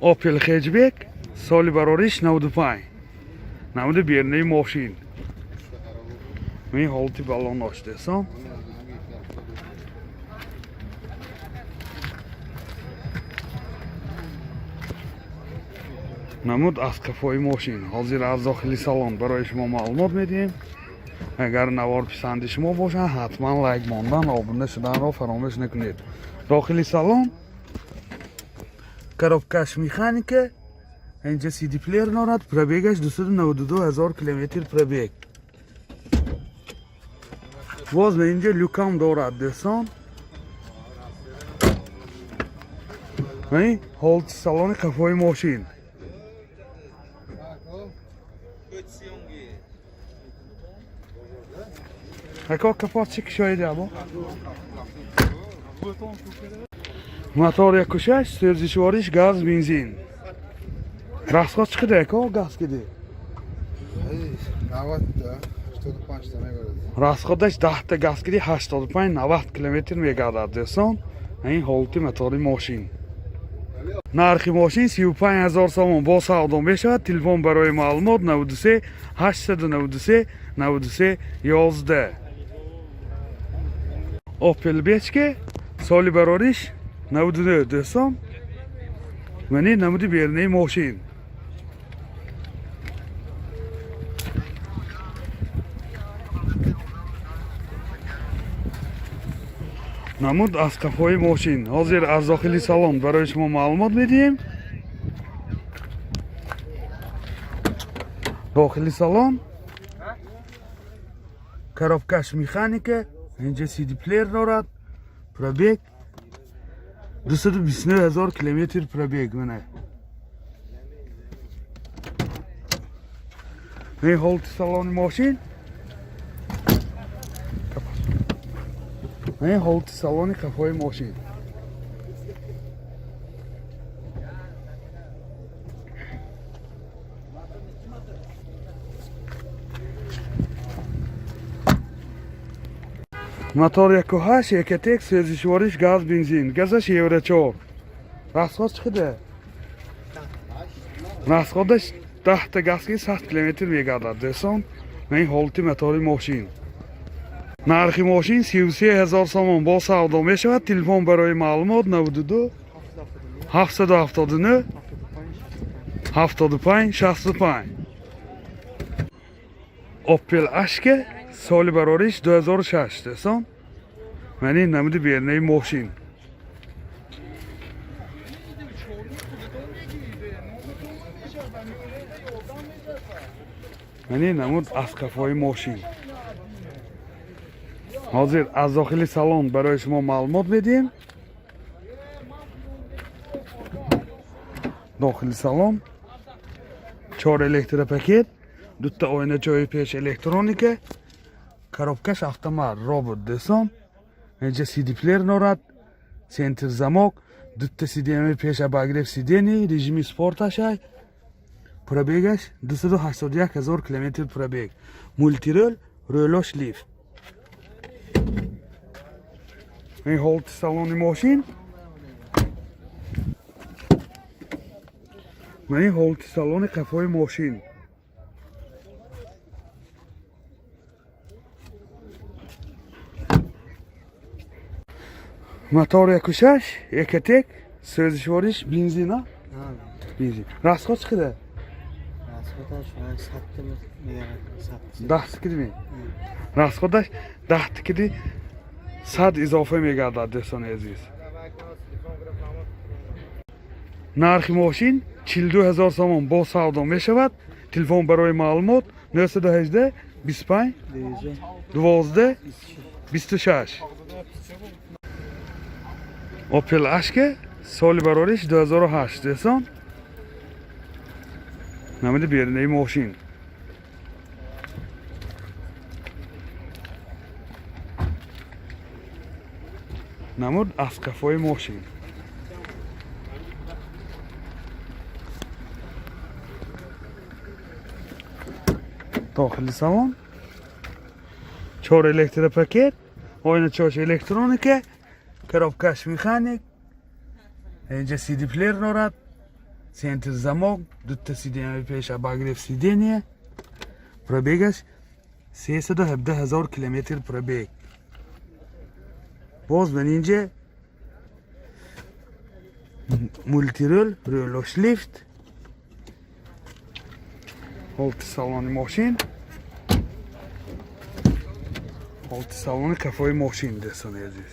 Opel Hatchback, соли барориш 95. Намуди берунаи мошин. Ин ҳолати балонош, дӯстон. Намуд аз қафои мошин. Ҳозир аз дохили салон барои шумо маълумот медиҳем. Агар навор писанди шумо бошад, ҳатман лайк мондан, обуна шуданро фаромӯш накунед. Дохили салон, коробкаш механика, инҷа CD плеер дорад, пробегаш 292 ҳазор километр пробег. Боз инҷа люкам дорад, дӯстон. Ҳолати салони қафои мошин. Ако, капот чӣ кушоиди, або? Мотор 1,6, сӯзишвориш газ, бензин. Расход чӣ қадар, ако, газ киди? 90 да 85 та мегардад. Расходаш 10-та газ киди 85-90 километр мегардад, дӯстон. Ин ҳолати мотори мошин. Нархи мошин 35 ҳазор сомон, бо савдо мешавад. Телефон барои маълумот 93 893 93 11. Opel Бечке, соли барориш 99, дӯстон. Мани намуди берунаи мошин. Намуд аз қафои мошин. Ҳозир аз дохили салон барои шумо маълумот медиҳем. Дохили салон, коробкаш механика, инҷа CD плеер дорад, пробег 229 ҳазор километр пробег. Мана ин ҳолати салони мошин. Ин ҳолати салони қафои мошин. Мотор 1,8, Ecotec, сӯзишвориш газ, бензин, газаш евро 4. Расход чӣ қадар? Расходаш 10-та газки 100 километр мегардад, дӯстон. Ин ҳолати мотори мошин. Нархи мошин 33 ҳазор сомон, бо савдо мешавад. Телефон барои маълумот 92 779 75 65. Opel Ashke, соли барориш 2006, дӯстон. Мани намуди берунаи мошин. Мани намуд аз қафои мошин. Ҳозир аз дохили салон барои шумо маълумот медиҳем. Дохили салон, чор электропакет, дута оиначаҳои пеш электроника, коробкаш автомат, робот, дӯстон. Инҷа CD плеер дорад, центр замок, дута сиденье пеш, обогрев сидений, режими спорташай. Пробегаш 281 ҳазор километр пробег. Мультирул, рӯлош лифт. Ин ҳолати салони мошин. Ва ин ҳолати салони қафои мошин. Мотор 1,6, Ecotec, сӯзишвориш бензина? Бензин. Расход чӣ қадар? Расходаш 100 мегардад. 100. 10 кидими? Расходаш 10 киди 100 изофа мегардад, дӯстони азиз. Нархи мошин 42 ҳазор сомон, бо савдо мешавад. Телефон барои маълумот 918 25 12 26. Opel Ashke, соли барориш 2008, дӯстон. Намуди берунаи мошин. Намуд аз қафои мошин. Дохили салон, чор электропакет, оиначаош электроника, коробкаш механик, инҷа CD плеер дорад. Центр замок, дута сиденья пеш, обогрев сиденья. Пробегаш 317 000 километр пробег. Боз ман инҷа мультирул, рӯлош лифт. Ҳолати салони мошин. Ҳолати салони кафои мошин, дӯстони азиз.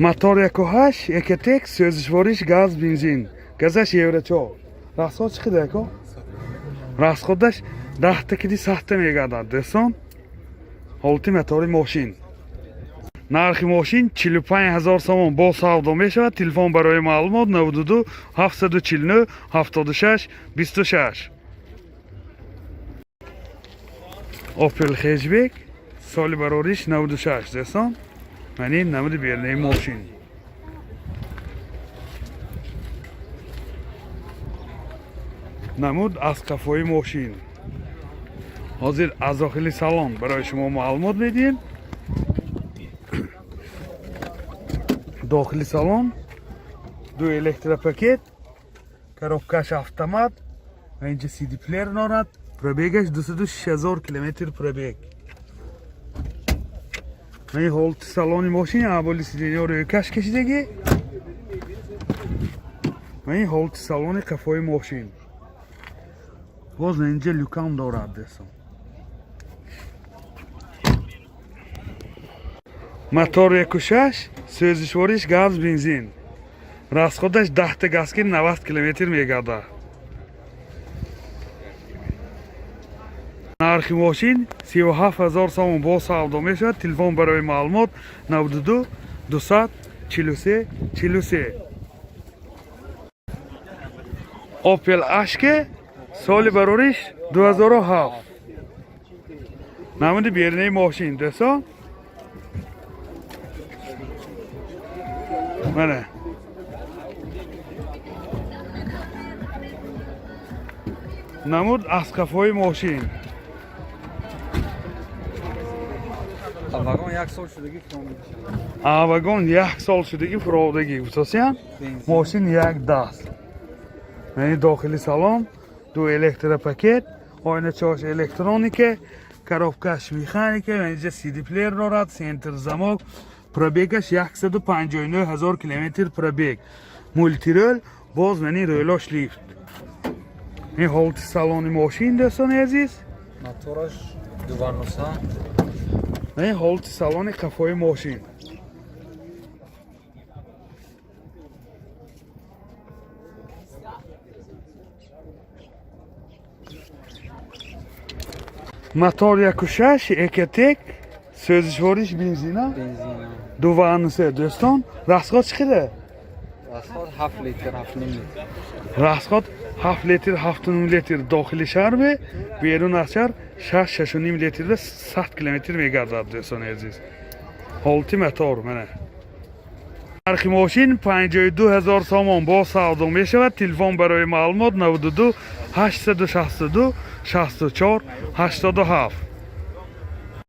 Мотор 1.8 Ecotec, сӯзишвориш газ, бензин. Газаш евро 4. Расход чӣ қадар, ако? Расходаш 10 та киди 100 та мегардад, дӯстон. Ҳолати мотори мошин. Нархи мошин 45 ҳазор сомон, бо савдо мешавад. Телефон барои маълумот 92 749 76 26. Opel Hatchback, соли барориш 96, дӯстон. Ман ин намуди берунаи мошин. Намуд аз қафои мошин. Ҳозир аз дохили салон барои шумо маълумот медиҳем. Дохили салон ду электропакет, коробкаш автомат ва инҷа CD плеер дорад. Пробегаш 206 000 километр пробег. Ин ҳолати салони мошин, аввали сиденья рӯйкаш кашидагӣ ва ин ҳолати салони қафои мошин. Боз инҷа люкам дорад, дӯстон. Мотор 1.6, сӯзишвориш газ, бензин. Расходаш 10 та газки 90 километр мегардад. Нархи мошин 37 ҳазор сомон, бо савдо мешавад. Телефон барои маълумот 92 243 43. Opel Ashke, соли барориш 2007. Намуди берунаи мошин, дӯстон. Мана. Намуд аз қафои мошин. Вагон як сол шудагӣ фуромадагӣ. А вагон як сол шудагӣ фуровдагӣ гуфтосиян. Мошин як даст. Яъне дохили салон ду электропакет, ойначаош электроника, коробкаш механика, инҷа CD плеер дорад, центр замок, пробегаш 159 ҳазор километр пробег. Мультирул, боз мани рӯлош лифт. Ин ҳолати салони мошин, дӯстони азиз. Мотораш 2.9. Ин ҳолати салони қафои мошин. Мотор 1.6 Ecotec, сӯзишвориш бензина. Бензин. 2.3, дӯстон. Расход чӣ қадар? Расход 7 литр, 7,5 литр. Расход 7 литр, 7,5 литр дохили шаҳр, бе берун аз шаҳр 6, 6,5 литрда 100 километр мегардад, дӯстони азиз. Ҳолати мотор мана. Нархи мошин 52 ҳазор сомон, бо савдо мешавад. Телефон барои маълумот 92 862 64 87.